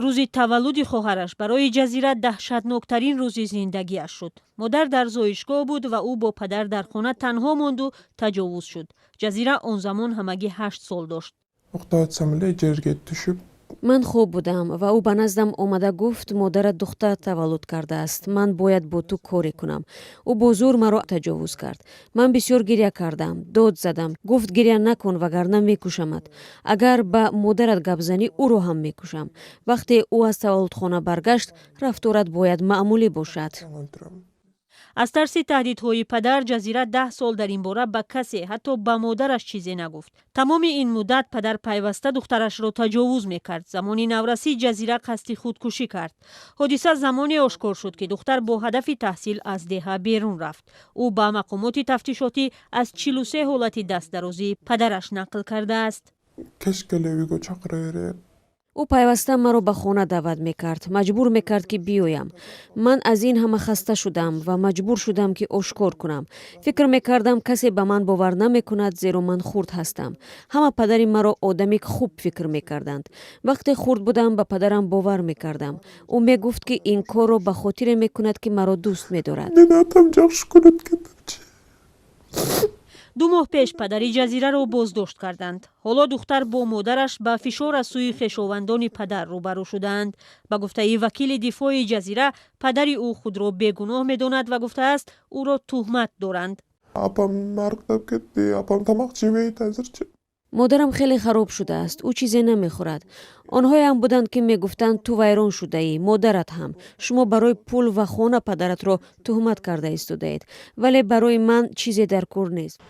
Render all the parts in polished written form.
Рӯзи таваллуди хоҳараш барои Ҷазира даҳшатноктарин рӯзи зиндагиаш шуд. Модар дар зоишгоҳ буд ва ӯ бо падар дар хона танҳо монду таҷовуз шуд. Ҷазира он замон ҳамагӣ 8 сол дошт. Уктап атсам эле жерге түшүп. Ман хоб будам ва ӯ ба наздам омада гуфт: «Модарат духтар таваллуд кардааст, ман бояд бо ту коре кунам». Ӯ бо зӯр маро таҷовуз кард. Ман бисёр гиря кардам, дод задам. Гуфт: «Гиря накун, вагарна мекушамат. Агар ба модарат гап занӣ, ӯро ҳам мекушам. Вақте ӯ аз таваллудхона баргашт, рафторат бояд маъмулӣ бошад». Өлтүрөм. Аз тарси таҳдидҳои падар Ҷазира 10 сол дар ин бора ба касе, ҳатто ба модараш, чизе нагуфт. Тамоми ин муддат падар пайваста духтарашро таҷовуз мекард. Замони наврасӣ Ҷазира қасди худкушӣ кард. Ҳодиса замоне ошкор шуд, ки духтар бо ҳадафи таҳсил аз деҳа берун рафт. Ӯ ба мақомоти тафтишотӣ аз 43 ҳолати дастдарозии падараш нақл кардааст. Кечке эле үйгө чакыра берет. Ӯ пайваста маро ба хона даъват мекард, маҷбур мекард, ки биёям. Ман аз ин ҳама хаста шудам ва маҷбур шудам, ки ошкор кунам. Фикр мекардам, касе ба ман бовар намекунад, зеро ман хурд ҳастам. Ҳама падари маро одами хуб фикр мекарданд. Вақте хурд будам, ба падарам бовар мекардам. Ӯ мегуфт, ки ин корро ба хотире мекунад, ки маро дӯст медорад. Мени атам жакшы көрөт экен депчи. 2 моҳ пеш падари Ҷазираро боздошт карданд. Ҳоло духтар бо модараш ба фишор аз сӯи хешовандони падар рӯбарӯ шудаанд. Ба гуфтаи вакили дифои Ҷазира, падари ӯ худро бегуноҳ медонад ва гуфтааст, ӯро туҳмат доранд. Апам арыктап кетти, апам тамак жебейт азырчы. Модарам хеле хароб шудааст, ӯ чизе намехӯрад. Онҳоеам буданд, ки мегуфтанд: «Ту вайрон шудаӣ, модарат ҳам. Шумо барои пул ва хона падаратро туҳмат карда истодаед». Вале барои ман чизе дар кор нест.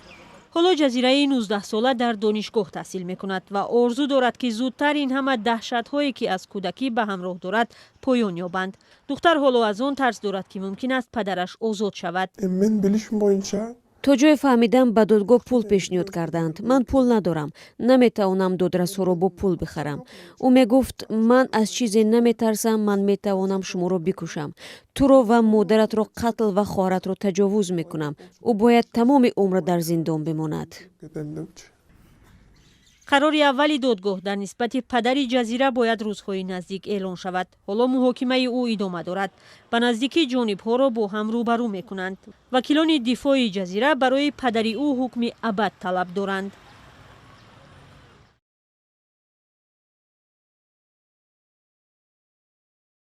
Ҳоло Ҷазираи 19сола дар донишгоҳ таҳсил мекунад ва орзу дорад, ки зудтар ин ҳама даҳшатҳое, ки аз кӯдакӣ ба ҳамроҳ дорад, поён ёбанд. Духтар ҳоло аз он тарс дорад, ки мумкин аст падараш озод шавад. Менин билишим боюнча, То ҷое фаҳмидам, ба додгоҳ пул пешниҳод карданд. Ман пул надорам, наметавонам додрасҳоро бо пул бихарам. Ӯ мегуфт: «Ман аз чизе наметарсам, ман метавонам шуморо бикушам, туро ва модаратро қатл ва хоҳаратро таҷовуз мекунам. Ӯ бояд тамоми умр дар зиндон бимонад». Кетем депчи. Қарори аввали додгоҳ дар нисбати падари Ҷазира бояд рӯзҳои наздик эълон шавад. Ҳоло муҳокимаи ӯ идома дорад. Ба наздикӣ ҷонибҳоро бо ҳам рӯбарӯ мекунанд. Вакилони дифои Ҷазира барои падари ӯ ҳукми абад талаб доранд.